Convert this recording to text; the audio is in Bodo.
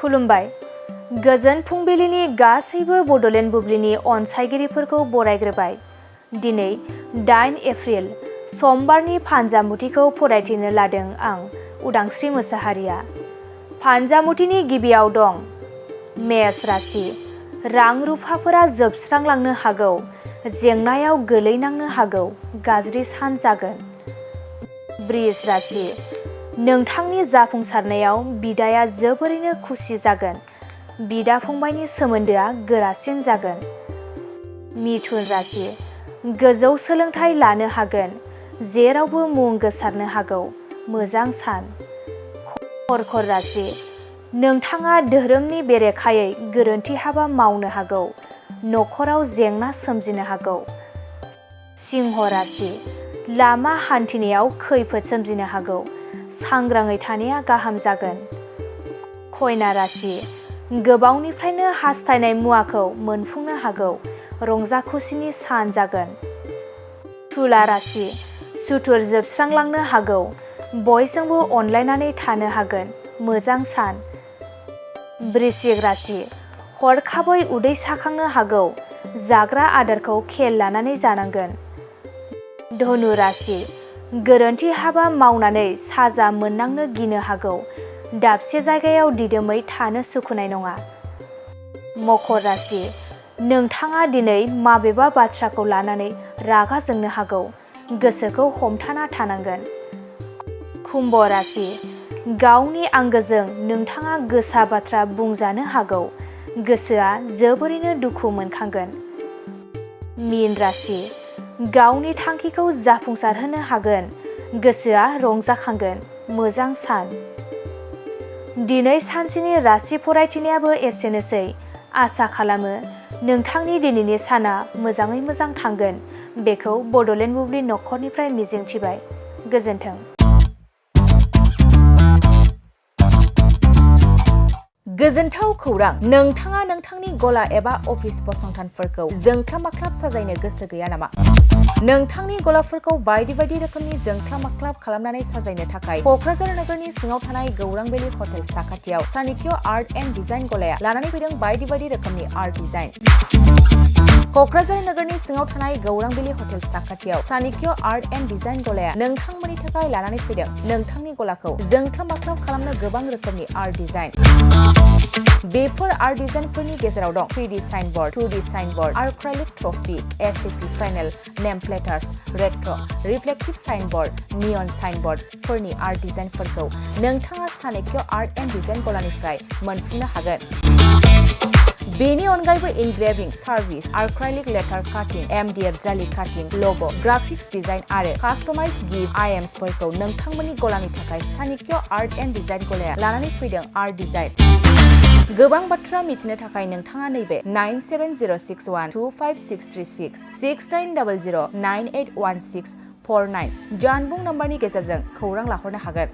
खुलुमबाय। गोजोन फुंबिलिनि गासैबो बड'लेण्ड बुब्लिनि अनसायगिरिफोरखौ बरायग्रोबाय। दिनै 8 एप्रिल समबारनि फानजामुथिखौ फरायथिनो लादों आं उदांस्रि मोसाहारिया। फानजामुथिनि गिबियाव दं मेष राशि। रां रुफाफोरा जोबस्रांलांनो हागौ, जेंनायाव गोलैनांनो हागौ, गाज्रि सान जागोन। बृष राशि। नोंथांनि जाफुंसारनायाव बिदाया जोबोरैनो खुसि जागोन। बिदा फंबायनि सोमोन्दोआ गोरासिन जागोन। मिथुन राशि। गोजौ सोलोंथाइ लानो हागोन, जेरावबो मुं गोसारनो हागौ, मोजां सान। कर्कट राशि। नोंथाङा धोरोमनि बेरेखायै गोरोन्थि हाबा मावनो हागौ, नखराव जेंना सोमजिनो हागौ। सिंह राशि। लामा हान्थिनायाव खैफोद सोमजिनो हागौ, सांग्राङै थानाया गाहाम जागोन। कन्या राशि। गोबावनिफ्रायनो हास्थायनाय मुवाखौ मोनफुंनो हागौ, रंजा खुसिनि सान जागोन। तुला राशि। सुथुर जोबस्रांलांनो हागौ, बयजोंबो अनलायनानै थानो हागोन, मोजां सान। वृश्चिक राशि। हरखाबै उदै साखांनो हागौ, जाग्रा आदारखौ खेल लानानै जानांगोन। धनु राशि। गोरोन्थि हाबा मावनानै साजा मोननांनो गिनो हागौ, दाबसे जायगायाव दिदोमै थानो सुखुनाय नङा। मकर राशि। नोंथाङा दिनै माबेबा बाथ्राखौ लानानै रागा जोंनो हागौ, गोसोखौ हमथाना थानांगोन। कुम्भ राशि। गावनि आंगोजों नोंथाङा गोसा बाथ्रा बुंजानो हागौ, गोसोआ जोबोरैनो दुखु मोनखांगोन। मीन राशि। गावनि थांखिखौ जाफुंसारहोनो हागोन, गोसोआ रंजाखांगोन, मोजां सान। दिनै सानसेनि राशि फरायथिनायाबो एसेनोसै। आसा खालामो नोंथांनि दिनैनि साना मोजाङै मोजां थांगोन, बेखौ बड'लेण्ड बुब्लि नखरनिफ्राय मिजिंथिबाय। गोजोन्थों। गोजोनथाव खौरां! नोंथाङा नोंथांनि गला एबा अफिस फसंथानफोरखौ जोंख्लाब माख्लाब साजायनो गोसो गैया नामा? नोंथांनि गलाफोरखौ बायदि बायदि रोखोमनि जोंख्लाब माख्लाब खालामनानै साजायनो थाखाय क'क्राझार नोगोरनि सिङाव थानाय गौरां भेलि हटेल साखाथियाव चाणक्य आर्ट एन्ड डिजाइन गलाया लानानै फैदों बायदि बायदि रोखोमनि आर्ट डिजाइन। क'क्राझार नोगोरनि सिङाव थानाय गौरां भेलि हटेल साखाथियाव चाणक्य आर्ट एन्ड डिजाइन गलाया नोंथांमोननि थाखाय लानानै फैदों नोंथांनि गलाखौ जोंख्लाब माख्लाब खालामनो गोबां रोखोमनि आर्ट डिजाइन। बेफोर आर्ट डिजाइनफोरनि गेजेराव दं 3D signboard, 2D signboard, acrylic trophy, ACP panel, name plates, retro', reflective signboard, neon साइनबोर्डफोरनि आर्ट डिजाइनफोरखौ नोंथाङा चाणक्य आर्ट एन्ड डिजाइन गलानिफ्राय मोनफुंनो हागोन। बेनि अनगायैबो इनग्रेभिं सार्भिस, आर्क्राइलिक लेटार काटिं, MDF जालि काटिं, लग', ग्राफिक्स डिजाइन आरो कास्टमाइज गिफ्ट आइटेम्सफोरखौ नोंथांमोननि गलानि थाखाय चाणक्य आर्ट एन्ड डिजाइन गलाया लानानै फैदों आर्ट डिजाइन। गोबां बाथ्रा मिथिनो थाखाय नोंथाङा नैबे 9706125636 6800981649 जानबुं नम्बरनि गेजेरजों खौरां लाहरनो हागोन।